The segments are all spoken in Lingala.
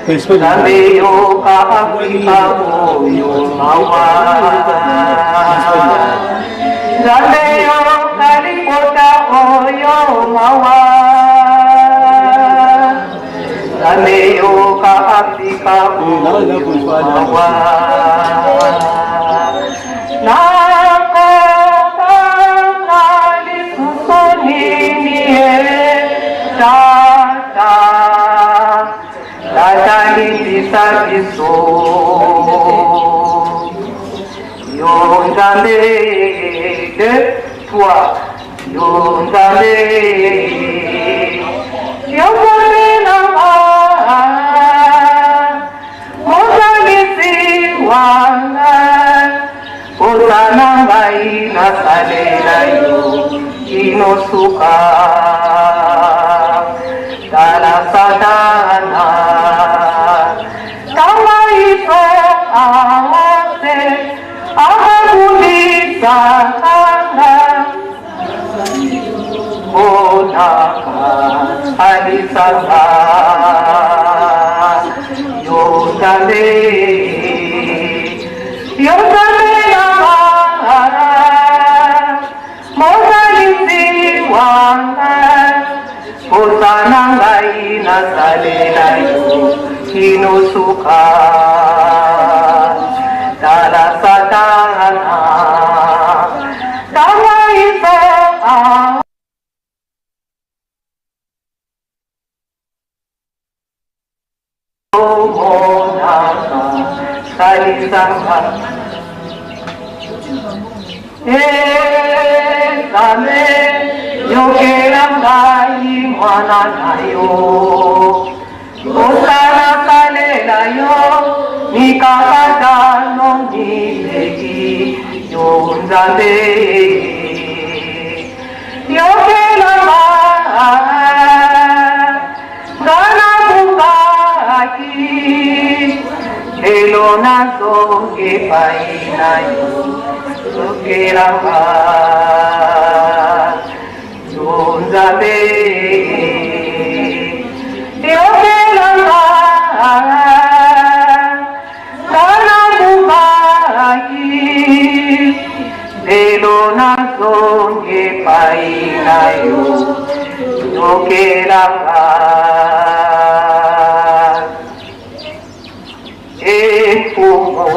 Nzambe yoka Afrika oyo mawa. Nzambe yoka libota oyo mawa. Nzambe yoka Afrika oyo mawa. Nakobanga lisusu nini e Tata, Tata limbisa biso. Yo Nzambe, deux, trois. Yo Nzambe, yo Nzambe na nga, Mozalisi wa nga, posa na ngai nasalela yo kino suka. Tala Satana, tanga iso aose, akabundisa nga. Monaka alisanga yo Nzambe, yo Nzambe na nga, Mozalisi wa nga, posa na ngai nasalela yo kino suka. Tala Satana, tanga iso omonaka salisanga. Nzambe yokela ngai mwana na yo, posa nasalela yo mikakatano mileki. Yo Nzambe yokela ngai, nga nabungaki, lelo nazongi epai na yo, zongela nga. Yo Nzambe yokela nga, nga nabungaki, lelo nazongi epai na yo, zongela nga. Emfumo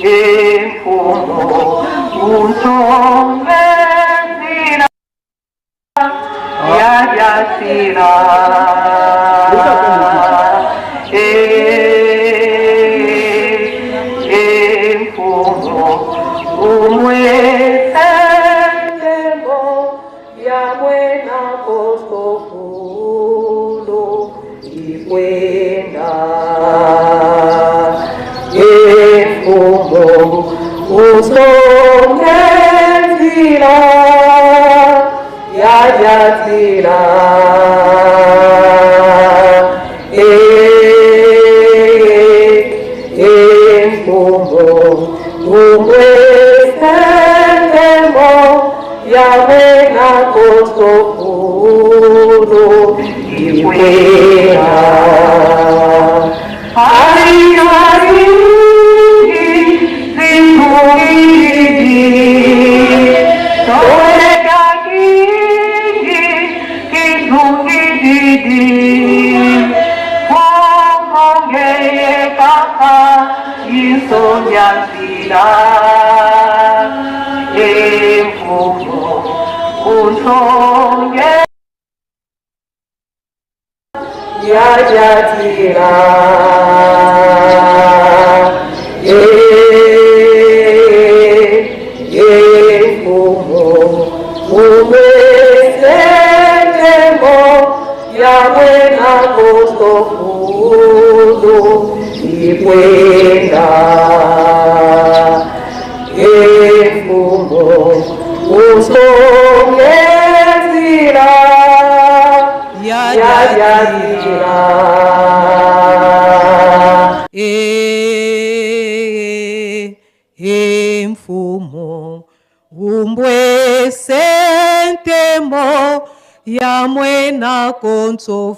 emfumo unsongenzila yajasila. Emfumo umwesendemo yamwena kosofulu ikwenda. Emfumo usongenzila yajasila. Emfumo umwesendemo yamwena kosofulu ikwenda. Hari hari zingugidi, tolekakiki kizungididi, kumongeye kaka isonyansila. Emfumo unsonge yajatira. Emfumo umwesendemo yamwena kosofulu ikwenda. Emfumo usongenzila yajatira. Emfumo umbwesentemo ya mwena kontsofulu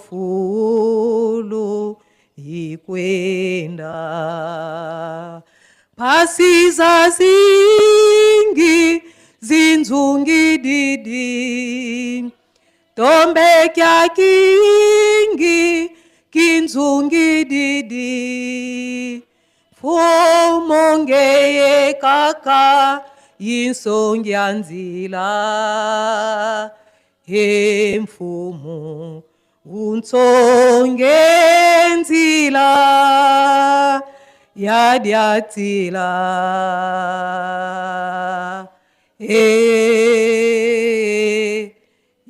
ikwenda phasi zazingi zinzungididi tombe kya kingi kinzungididi mfumo ngeye kaka yinsongya nzila he mfumo untsonge nzila ya dyatsila e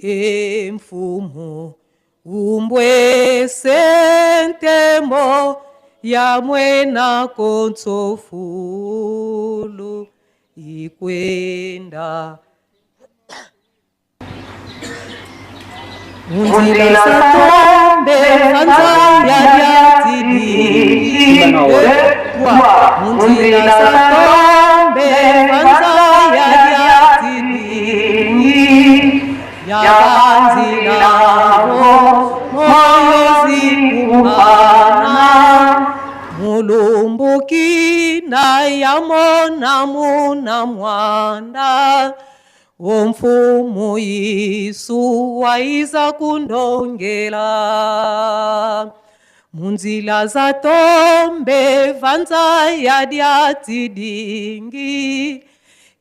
e mfumo umbwese ntembo ya mwena kontsofulu ikwenda Munzila satombe fanza ya tidi Munzila satombe fanza ya tidi Ya banzila moyo zikupana Mulumbuki na yamona muna mwanda Womfumu Yesu waiza kundongela munzila za tombe vanza ya dyatidingi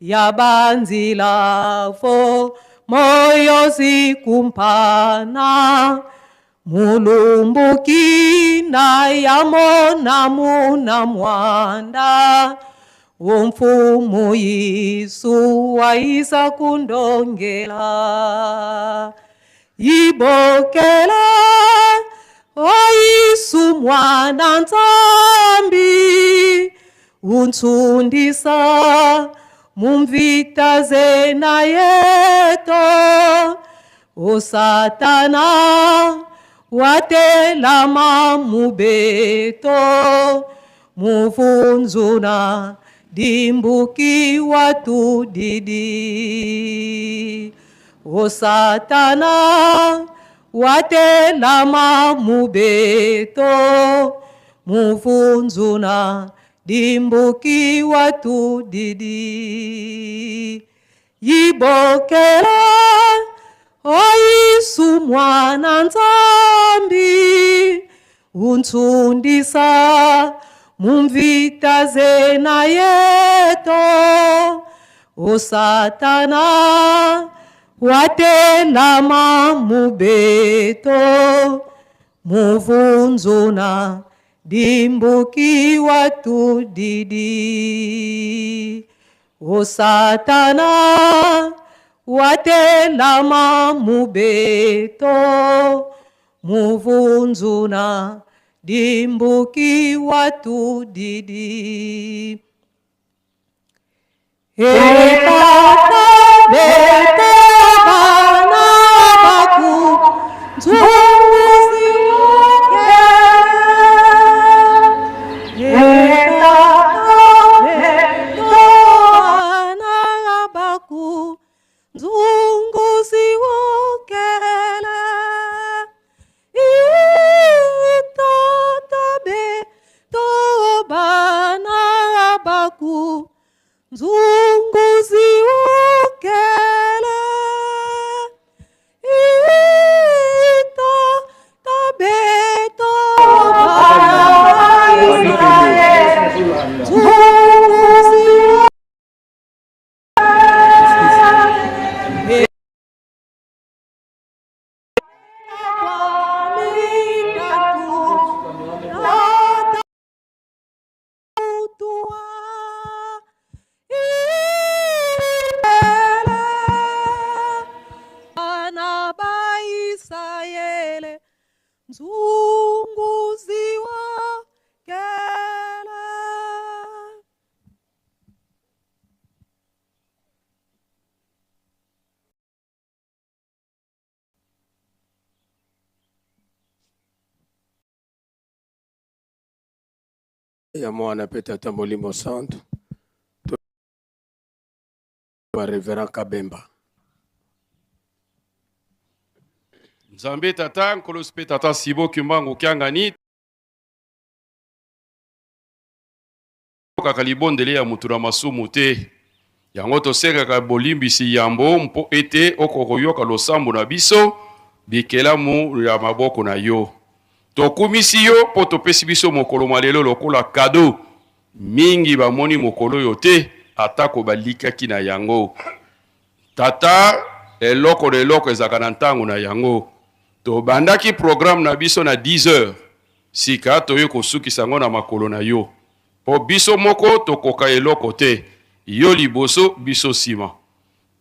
ya banzila fo moyo zikumpana mulumbuki na yamona muna mwanda womfumu Yesu waisa kundongela yibokela oyisu mwana nzambi untsundisa mumvita zena yeto osatana watelama mubeto muvunzuna dimbuki watu didi osatana watelama mubeto muvunzuna dimbuki watu didi yibokela oyisu mwana nzambi untsundisa mumvita zena yeto osatana watelama mubeto muvunzuna dimbuki watu didi osatana watelama mubeto muvunzuna dimbuki watu didi etata bete bana baku nzungu nzunguzi wokele ita tabeto nzunguzi. Bana ba Israele nzunguzi wa kele. Ya Mwana mpe Tata Molimo Santu to ba Reverend Kabemba. Nzambe Tata, Nkolo Yesu mpe Tata Simon Kimbangu Kiangani, toyokaka libondeli ya moto na masumu te. Yango tosengaka bolimbisi yambo mpo ete okoka koyoka losambo na biso, bikelamu ya maboko na yo. Tokumisi yo mpo topesi biso mokolo mwa lelo lokola kado. Mingi bamoni mokolo oyo te, atako balikaki na yango. Tata, eloko na eloko ezalaka na ntango na yango. Tobandaki programme na biso na 10 heures, sika toye kosukisa yango na makolo na yo. Mpo biso moko tokoka eloko te, yo liboso, biso nsima.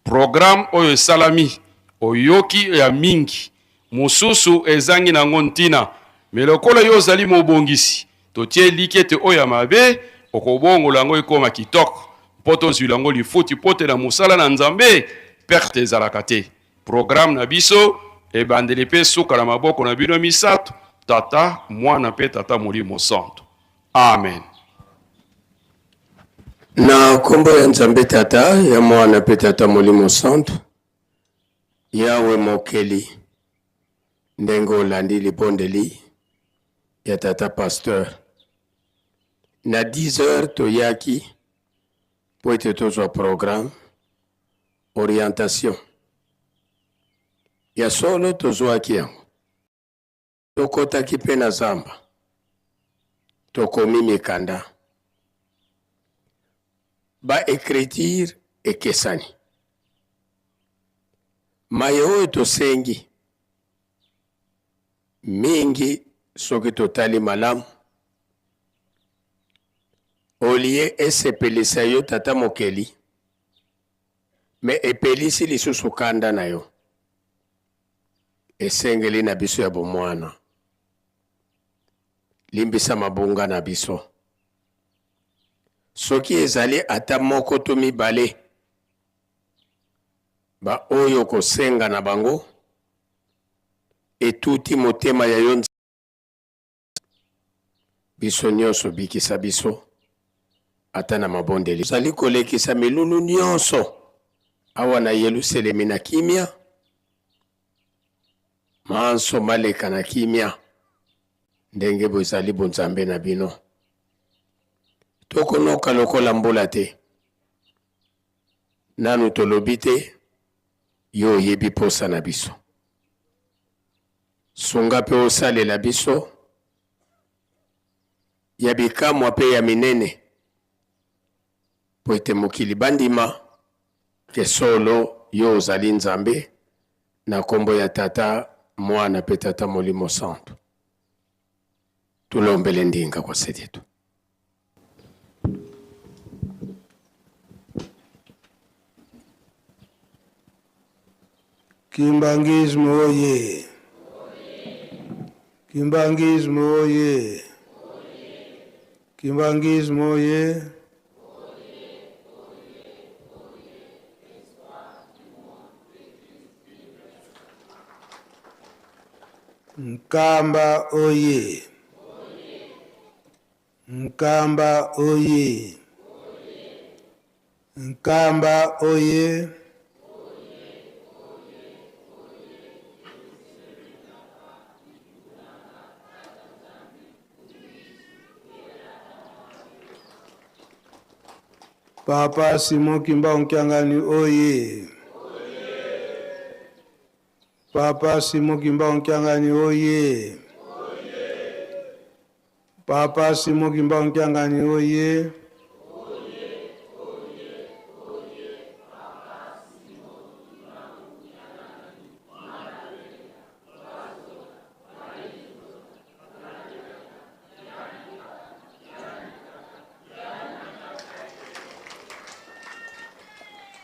Programme oyo esalami, oyoki ya mingi, mosusu ezangi na yango ntina. Me lokola yo ozali mobongisi, totie elikya ete oyo ya mabe okobongola yango ekoma kitoko, mpo tozwila yango lifuti, mpo te na mosala na Nzambe perte ezalaka te. Programme na biso ebandeli mpe suka na maboko na bino misato, Tata, Mwana mpe Tata Molimo Santo. Amen. Na nkombo ya Nzambe Tata, ya Mwana mpe Tata Molimo Santo, Yawe Mokeli, ndenge olandi libondeli ya tata pasteur. Na 10 heures toyaki mpo ete tozwa programme orientation. Ya solo tozwaki yango. Tokotaki mpe na zamba, tokomi mikanda. Ba ecriture ekesani. Maye oyo tosengi mingi soki totali malamu, olie esepelisa yo tata mokeli, me epelisi lisusu kanda na yo. Esengeli na biso ya bomwana. Limbisa mabunga na biso. Soki ezali ata moko to mibale ba oyo kosenga na bango etuti motema ya yo biso nyonso, bikisa biso ata na mabondeli. Ozali kolekisa milulu nyonso awa na Yelusalemi na kimia, manso maleka na kimia ndenge bozali bonzambe na bino. Tokonoka lokola mbula te, nanu tolobi te, yo oyebi posa na biso. Sunga mpe osalela biso ya bikamwa mpe ya minene, mpo ete mokili bandima ke solo yo ozali Nzambe, na kombo ya Tata, Mwana mpe Tata Molimo Santu. Tulombele ndinga kwa sedietu. Kimbanguisme oye! Kimbanguisme oye! Kimbanguisme oye! Nkamba oye! Nkamba oye! Nkamba oye! Papa Simon Kimbangu Kiangani oye! Papa Simon Kimbangu Kiangani oye! Papa Simon Kimbangu Kiangani oye!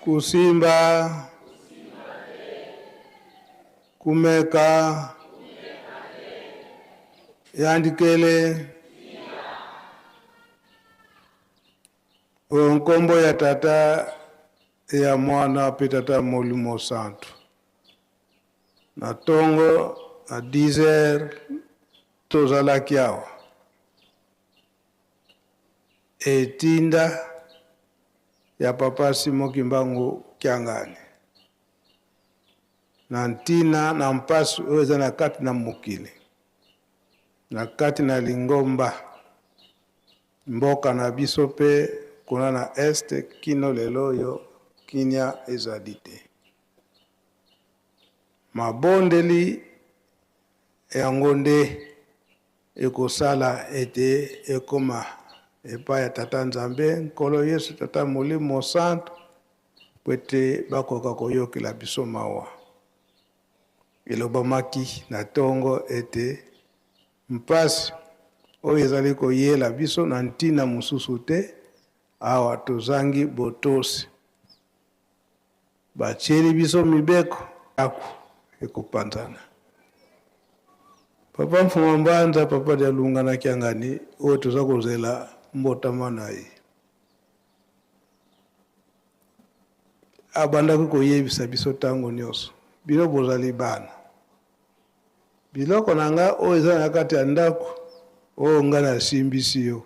Kusimba, kumeka, yandikele, oyo nkombo ya Tata ya Mwana mpe Tata Molimo Santu. Na tongo na 10 heures tozalaki awa, etinda ya Papa Simon Kimbangu Kiangani. Na ntina na mpasi oyo eza na kati na mokili, na kati na lingomba, mboka na biso mpe kuna na Est kino lelo oyo kimia ezali te. Mabondeli yango nde ekosala ete ekoma epai ya Tata Nzambe, Nkolo Yesu, Tata Molimo Santu, mpo ete bakoka koyokela biso mawa. Elobamaki na tongo ete mpasi oyo ezali koyela biso na ntina mosusu te, awa tozangi botosi. Batieli biso mibeko, ndako ekopanzana. Papa Mfuma Mbanza, Papa Dialunga na Kiangani, oyo toza kozela mbotama na ye, abandaki koyebisa biso ntango nyonso, bino bozali bana. Biloko na nga oyo eza na kati ya ndako, oyo nga nasimbisi yo,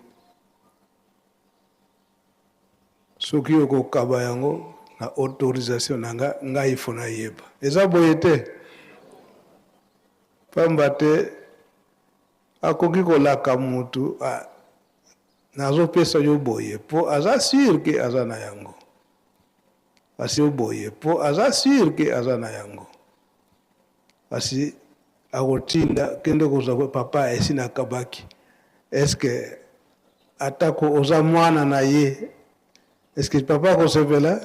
soki okokaba yango na autorisation na nga, ngai fo nayeba. Eza boye te, pamba te akoki kolaka mutu, ah, nazopesa yo boye po aza sûr ke aza na yango. Kasi yo boye po aza sûr ke aza na yango. Kasi akotinda kende kozwa papa esi nakabaki. Est-ce que atako oza mwana na ye, est-ce que papa akosepela?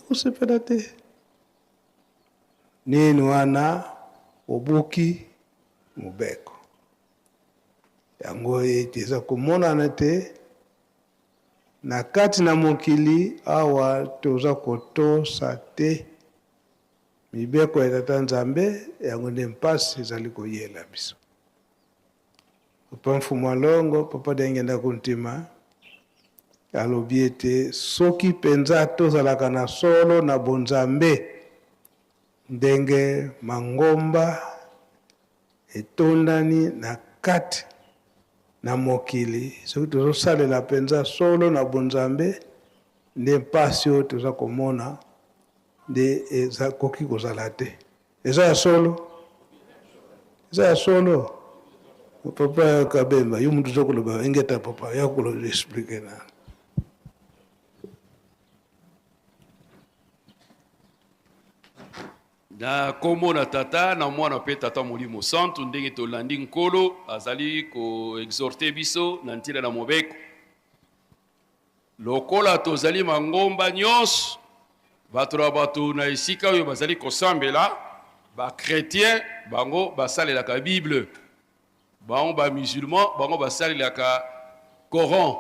Akosepela te. Nini wana obuki mobeko. Yango ete eza komonana te na kati na mokili awa toza kotosa te mibeko ya Tata Nzambe, yango nde mpasi ezali koyela biso. Papa Mfumu Alongo, Papa Diangienda Kuntima alobi ete soki mpenza tozalaka na solo na bonzambe ndenge mangomba etondani na kati na mokili, soki tozosalela mpenza solo na bonzambe, nde mpasi oyo toza komona nde ezakoki kozala te. Eza ya solo, eza ya solo. Papa Kabemba, yo mutu oza koloba ingeta papa, ya koloba expliquer na. Na kombo na Tata, na Mwana mpe Tata Molimo Santu, ndenge tolandi Nkolo azali ko exhorter biso na ntina na mobeko. Lokola tozali mangomba nyonso, bato na bato na esika oyo bazali kosambela, ba chretien bango basalelaka Bible, bango ba musulman bango basalelaka Coran.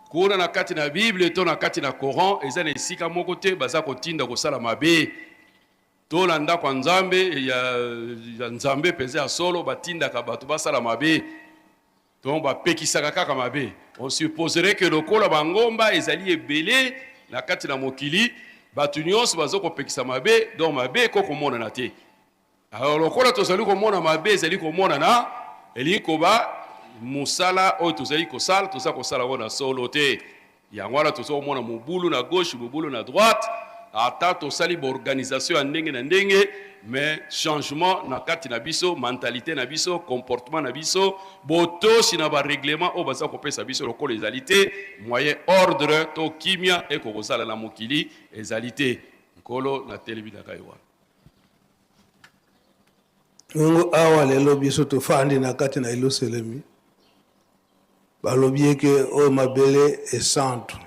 Kuna na kati na Bible to na kati na Coran eza na esika moko te baza kotinda kosala mabe. To na ndako ya Nzambe ya Nzambe mpenza ya solo batindaka bato basala mabe. Donc bapekisaka kaka mabe. On supposerait que lokola bangomba ezali ebele na kati na mokili, bato nyonso bazo kopekisa mabe, donc mabe ekoki komonana te. Alors lokola tozali komona mabe ezali komonana, elingi koba mosala oyo tozali kosala, toza kosala yango na solo te. Yango wana toza komona mobulu na gauche, mobulu na droite, ata tosali ba organisation ya ndenge na ndenge, mais changement na kati na biso, mentalite na biso, comportement na biso, botosi na ba règlement oyo baza kopesa biso lokola ezali te, moyen ordre to kimia eko kozala na mokili ezali te. Nkolo natelemi na ngai wana. Bongo awa lelo biso tofandi na kati na Yelusalemi, balobi eke oyo mabele esantu,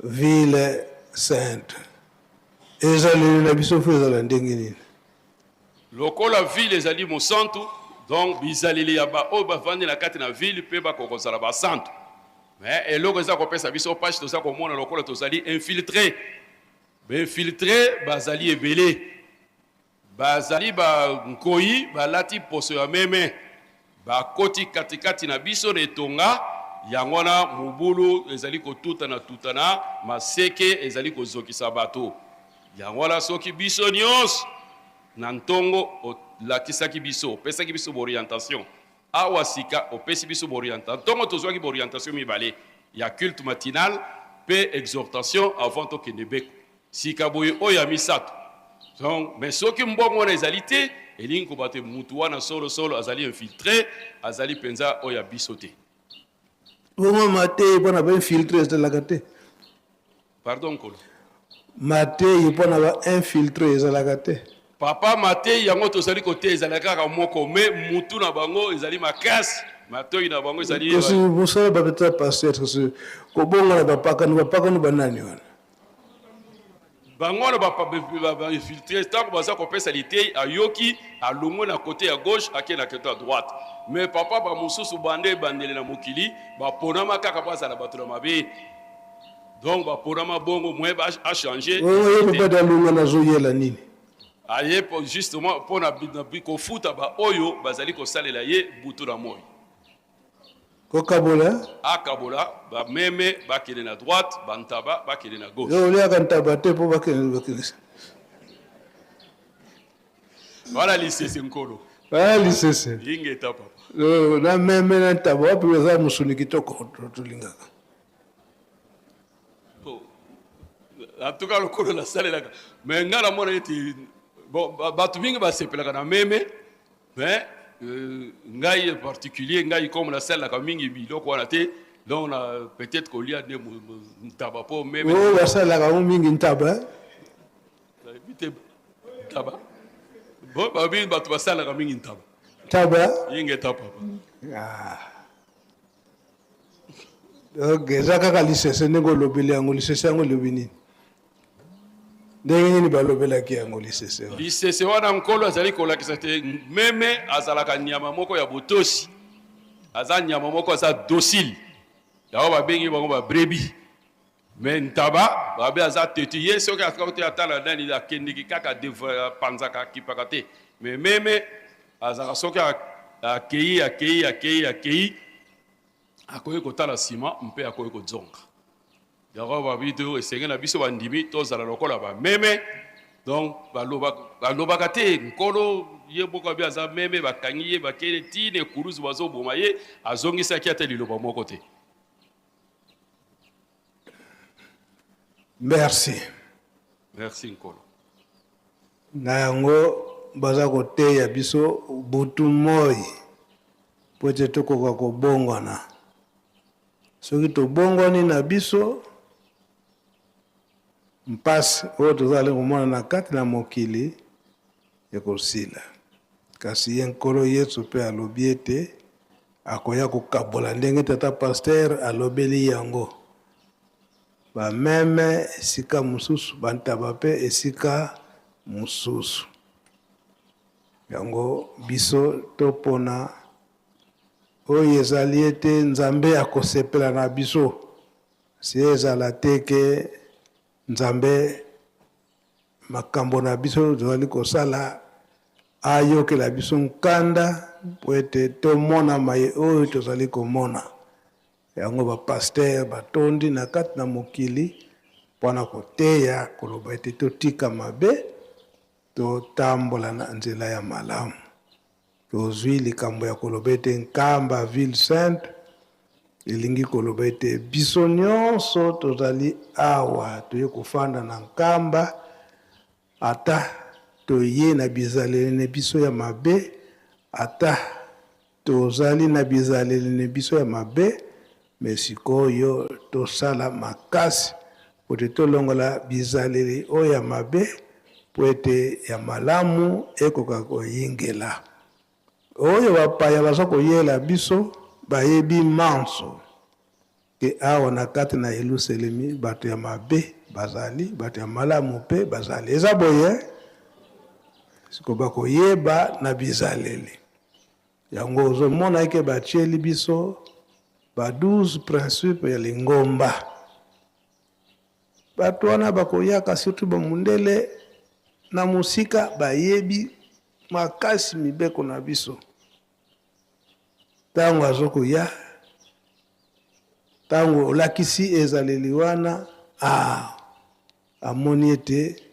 ville sainte. Ezaleli na biso fo ezala ndenge nini? Lokola ville ezali mosantu, donc bizaleli ya ba oyo bavandi na kati na ville mpe bakoki kozala basantu. Mais eloko eza kopesa biso pasi, toza komona lokola tozali infiltre. Ba infiltre bazali ebele. Bazali ba nkoyi balati poso ya meme, bakoti katikati na biso na etonga, yango wana mobulu ezali kotutana tutana, maseke ezali kozokisa bato. Yango wana soki biso nionso na ntongo olakisaki biso, opesaki biso ba orientation, awa sika opesi biso ba orientation, ntongo tozwaki ba orientation mibale ya culte matinal pe exhortation avant tokende beko. Sika boye oyo ya misato. Donc mais soki mbongo wana ezali te, elingi koba te mutu wana solo solo azali infiltre, azali mpenza oyo ya biso te. Bongo mateyi mpo na ba infiltre ezalaka te? Pardon nkolo. Mateyi mpo na ba infiltre ezalaka te? Papa, mateyi yango tozali koteya ezalaka kaka moko, mais mutu na bango ezali makasi, matoyi na bango ezali. Kasi mosala ba peta pasteur kasi kobongana bapakano, bapakano banani wana? Bango wana ba infiltre, ntango baza kopesa liteyi ayoki, alongwe na kote ya gauche ake na kote ya droite. Mais papa, ba mosusu banda ebandeli na mokili baponama kaka bazala bato na mabe, donc baponama bongo moyen ba changer. Oyo papa Dalunga nazoyela nini? Aye justement mpo na kofuta ba oyo bazali kosalela ye butu na moi. Kokabola? Akabola ba meme bakende na droite, ba ntaba bakende na gauche. Yo oliaka ntaba te mpo bakende bakende. Wana lisese nkolo. Wana lisese. Ingeta papa. Na meme na ntaba wapi eza mosuni kitoko tolingaka. En tout cas lokolo nasalelaka mais ngai namona ete bon bato mingi basepelaka na meme, mais ngai en particulier, ngai comme nasalelaka mingi biloko wana te, donc na peut-être kolia nde ntaba mpo meme. Oyo basalelaka yango mingi ntaba. Nayebi te ntaba. Bon, babi bato basalelaka mingi ntaba. Ntaba? Ingeta papa. Ah. Donc eza kaka lisese ndenge olobeli yango. Lisese yango elobi nini? Ndenge nini balobelaki yango lisese wana? Lisese wana, nkolo azali kolakisa te meme azalaka nyama moko ya botosi, aza nyama moko aza docile, yango babengi bango ba brebis. Mais ntaba babe aza têtu, ye soki akoti atala nani akendeki kaka, apanzaka, akipaka te. Mais meme azalaka soki akei akei akei akei, akoki kotala nsima mpe akoki kozonga. Yango babi to esenge na biso bandimi tozala lokola bameme. Donc balobaka te nkolo ye moko abi aza meme, bakangi ye bakele tina ekuluzu bazoboma ye, azongisaki ata liloba moko te. Merci. Merci nkolo. Na yango baza koteya biso butu moi mpo ete tokoka kobongwana. Soki tobongwani na biso, mpasi oyo tozali komona na kati na mokili ekosila. Kasi ye Nkolo Yesu mpe alobi ete akoya kokabola ndenge tata pasteur alobeli yango. Bameme esika mosusu, bantaba mpe esika mosusu. Yango biso topona oyo ezali ete Nzambe akosepela na biso. Si ezala te ke Nzambe makambo na biso tozali kosala ayokela biso nkanda mpo ete tomona maye oyo tozali komona. Yango ba pasteur batondi na kati na mokili mpona koteya koloba ete totika mabe, totambola na nzela ya malamu. Tozwi likambo ya koloba ete Nkamba ville sainte elingi koloba ete biso nyonso tozali awa toye kofanda na Nkamba, ata toye na bizaleli na biso ya mabe, ata tozali na bizaleli na biso ya mabe, me sikoyo tosala makasi po ete tolongola bizaleli oyo ya mabe po ete ya malamu ekoka koyingela. Oyo bapaya baza koyela biso bayebi manso ke awa na kati na Yelusalemi bato ya mabe bazali, bato ya malamu mpe bazali. Eza boye siko bakoyeba na bizaleli yango. Ozomona eke batieli biso ba 12 principe ya lingomba. Bato wana bakoyaka surtout bamundele na mosika, bayebi makasi mibeko na biso. Ntango azokoya, ntango olakisi ezaleli wana, amoni ete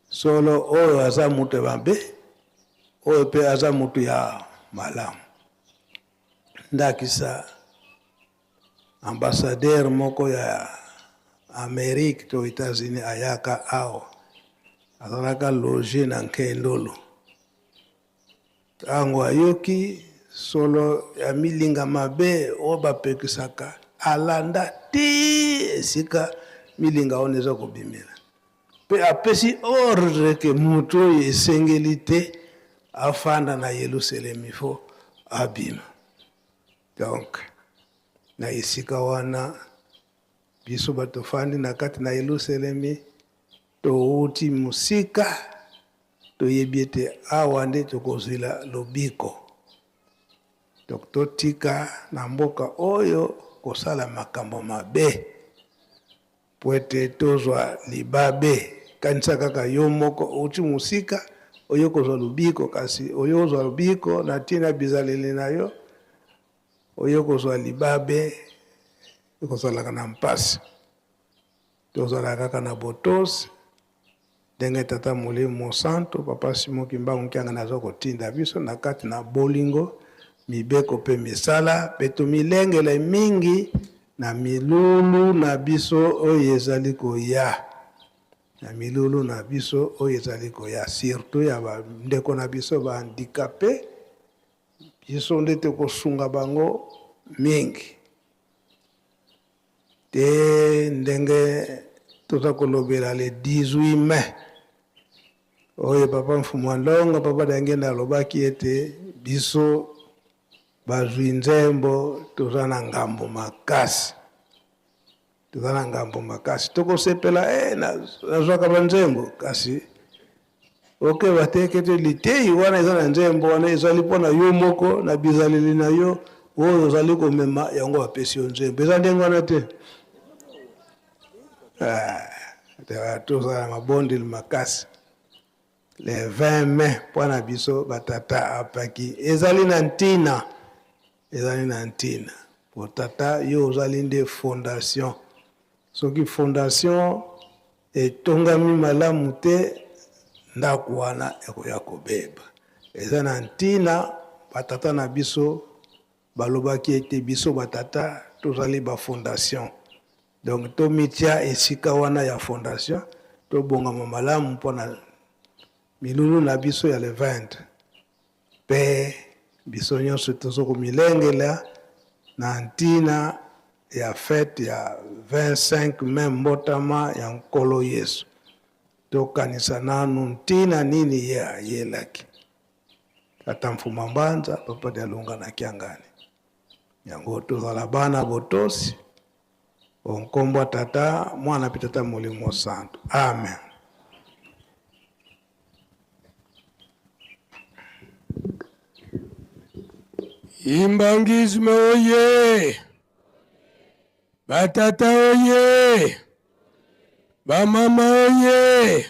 solo oyo aza moto ya mabe, oyo mpe aza moto ya malamu. Ndakisa, ambassadeur moko ya Amérique to États-Unis ayaka awa. Azalaka loge na Nkendolo. Tango ayoki solo ya milinga mabe oyo bapekisaka, alanda ti esika milinga wana eza kobimela mpe apesi ordre ke moto oyo esengeli te afanda na Yelusalemi, fo abima. Donc na esika wana biso bato tofandi na kati na Yelusalemi, towuti mosika, toyebi ete awa nde tokozwila lobiko. Donc totika na mboka oyo kosala makambo mabe po ete tozwa libabe. Kanisa kaka yo moko outi mosika, oye kozwa lobiko, kasi oye kozwa lobiko na ntina bizaleli na yo, oye kozwa libabe, ekozalaka na mpasi. Tozala kaka na botosi ndenge Tata Molimo Mosantu, Papa Simon Kimbangu Kiangani aza kotinda biso na kati na bolingo, mibeko mpe misala, mpe tomilengele mingi na milulu na biso oyo ezali koya, na milulu na biso oyo ezali koya, surtout ya bandeko na biso ba handicapé, biso nde tokosunga bango mingi. Te ndenge toza kolobela le 18 mai oyo, Papa Mfumu Alongo, Papa Diangienda alobaki ete biso bazwi nzembo toza na ngambo makasi, toza na ngambo makasi, tokosepela. Nazwaka banzembo, kasi okeba te kete litei wana eza na nzembo wana ezali mpona yo moko na bizaleli na yo oyo ozali komema yango, bapesi yo nzembo. Eza ndenge wana te. Tozala mabondeli makasi le 20 mai mpona biso batata apaki. Ezali na ntina, ezali na ntina po tata yo ozali nde fondation. Soki fondation etongami malamu te, ndako wana ekoya kobeba. Eza na ntina batata na biso balobaki ete biso batata tozali bafondation. Donc tomitia esika wana ya fondation, tobongama malamu mpona milulu na biso ya le 20. Mpe biso nyonso toza komilengela na ntina ya fete ya 25 mai, mbotama ya Nkolo Yesu. Tokanisa nanu ntina nini ye ayelaki. Tata Mfuma Mbanza, Papa Dialunga na Kiangani, yango tozala bana botosi nkombo ya Tata, Mwana mpe Tata Molimo Santo. Amen. Imbangisme oye! Batata oye! Bamama oye!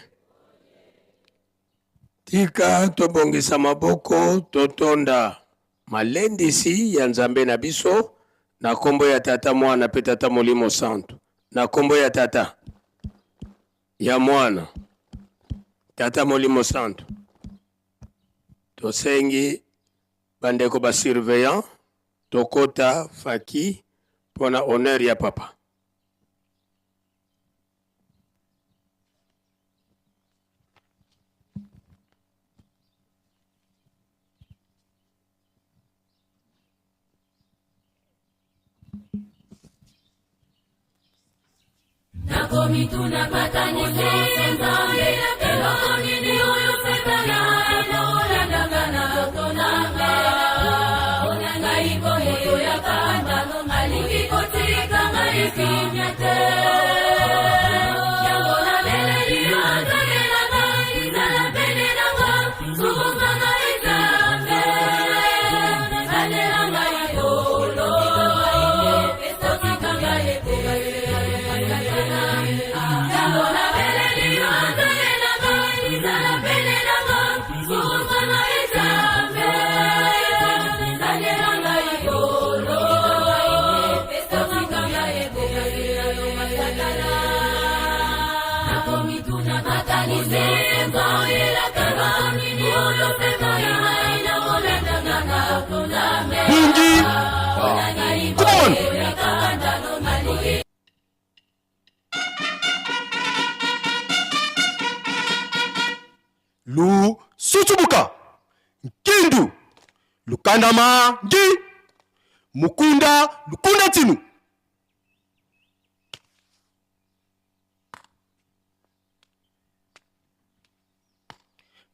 Tika tobongisa maboko, totonda malendisi ya Nzambe na biso na kombo ya Tata, Mwana mpe Tata Molimo Santu. Na kombo ya Tata, ya Mwana, Tata Molimo Santu. Tosengi bandeko ba surveillant tokota faki mpona honneur ya papa. Nakomituna patanise Nzambe, eloko nini oyo Satana akolandaka na nzoto nanga? Mpona ngai ko moto ya kanda alingi kotika ngai kimia te. Yango nabeleli yo, nzambe nanga, zala pene nanga, sukusa ngai Nzambe, batela ngai kolo, totika ngai te. Yango nabeleli yo, nzambe nanga, zala pene nanga, sukusa ngai Nzambe, batela ngai kolo, totika ngai te. Lusutubuka Nkindu Lukandama Ngi Mukunda Lukunda Tinu.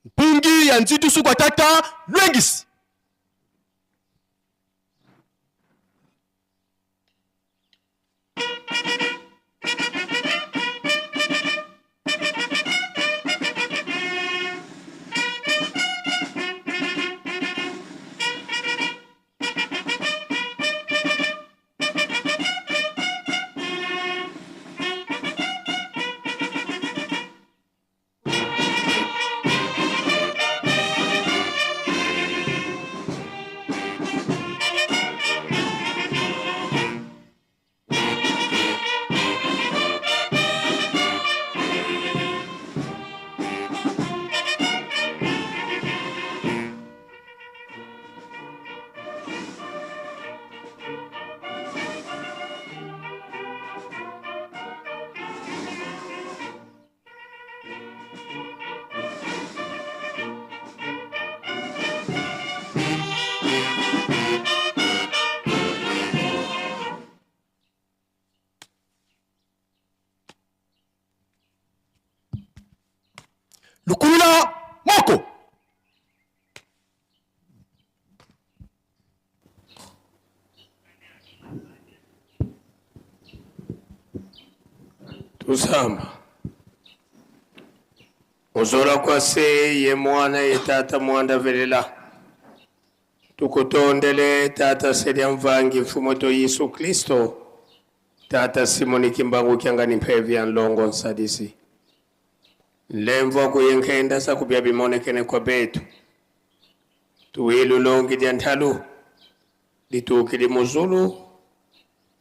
Mpungi ya Nzitu Sukwa Tata Lwengisi. Lukulula moko. Tusamba ozola kwa se ye mwana ye tata mwanda velela tukutondele tata selia mvangi mfumo to Yesu Kristo tata Simoni Kimbangu kiangani mphevi ya nlongo nsadisi lemvo kuyenkhenda sakubya bimonekene kwa betu tuwilu longi lya nthalu litukili muzulu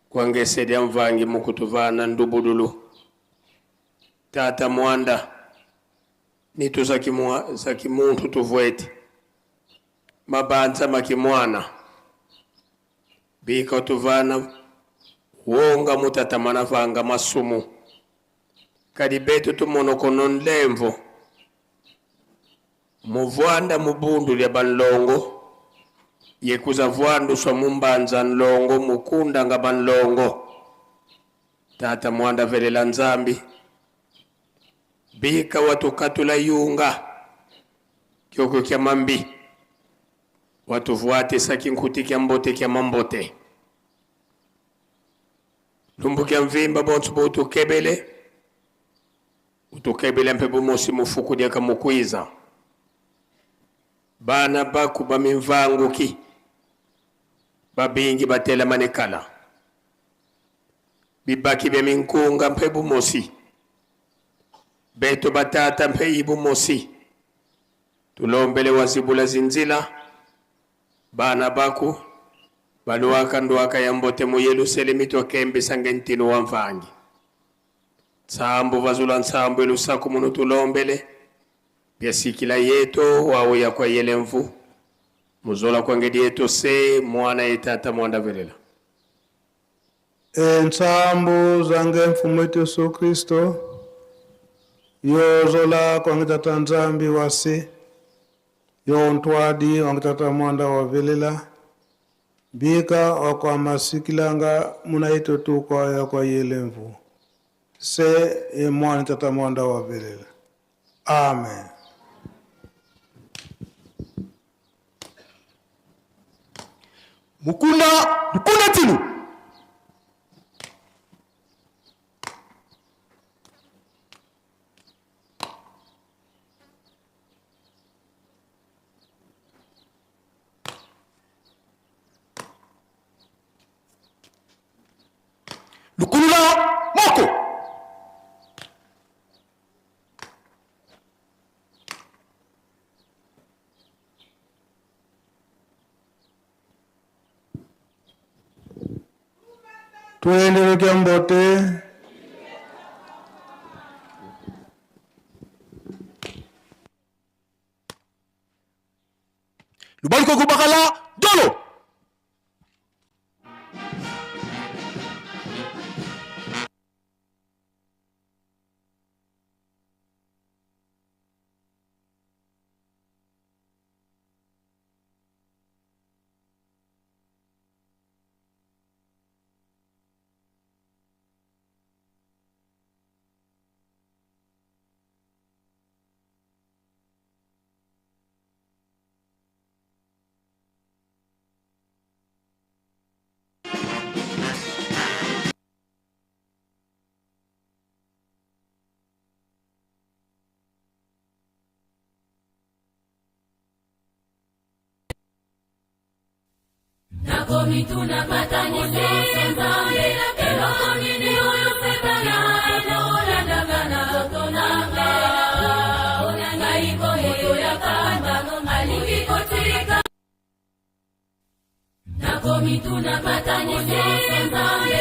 kwangese lya mvangi mukutuvana ndubululu tata mwanda nitu zakimuntu tuvwete mabanza makimwana bika tuvana wonga mutatamana vanga masumu kadi betu tumonokono nlemvo muvwanda mubundu lya banlongo yekuza vwandu swa mumbanza nlongo mukunda nga banlongo tata mwanda velela nzambi bika watukatula yunga kyoko kya mambi watuvuate saki nkuti kya mbote kya mambote lumbu kya mvimba bonso botukebele utukebele mpe bumosi mufuku dyaka mukwiza bana baku bamimvanguki babingi batelamane kala bibaki bya minkunga mpe bumosi beto batata mpe ibumosi tulombele wazibula zinzila bana baku baluaka nduaka ya mbote mu Yerusalemi twakembesa ngentino wa mvangi nsambu vazula nsambu elusaku munu tulombele byasikila yeto wawe yakwa yelemvu muzola kwangedi yeto se mwana yetata mwanda velela Ensambu zange mfumo wetu Yesu Kristo yozola kwange tata nzambi wase yontwadi wange tata mwanda wavelela bika wakwa masikilanga muna yeto tukwa yakwa yelemvu se ye mwana tata mwanda wavelela. Amen. Mukunda Lukunda Tinu. Lukulula moko. Tuendeleke mbote. Lubaliko kubakala dolo. Nakomituna makanisi Nzambe, eloko nini oyo satana akolandaka na nzoto na nga? Mpona ngai moto ya pamba alingi kotika. Nakomituna makanisi Nzambe.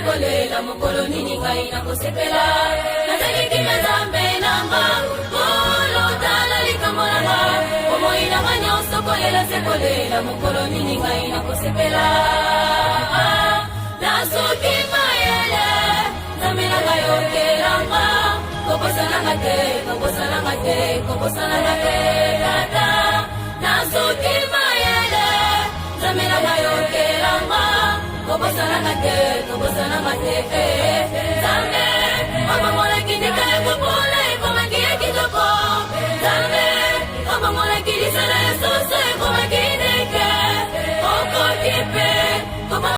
Kolela mokolo nini ngai nakosepela nazali kimia Nzambe na nga kolo tala likambo na nga bomoi na nga nyonso kolela se kolela mokolo nini ngai nakosepela. Nazoki mayele, Nzambe na ngai yokelanga, kobosananga te, kobosananga te, kobosananga te, tata. Nazoki mayele, Nzambe na ngai yokelanga, kobosananga te, kobosananga te, eh. Nzambe obongolaki ndika ya kopola ekomaki ya kitoko. Nzambe obongolaki lisala.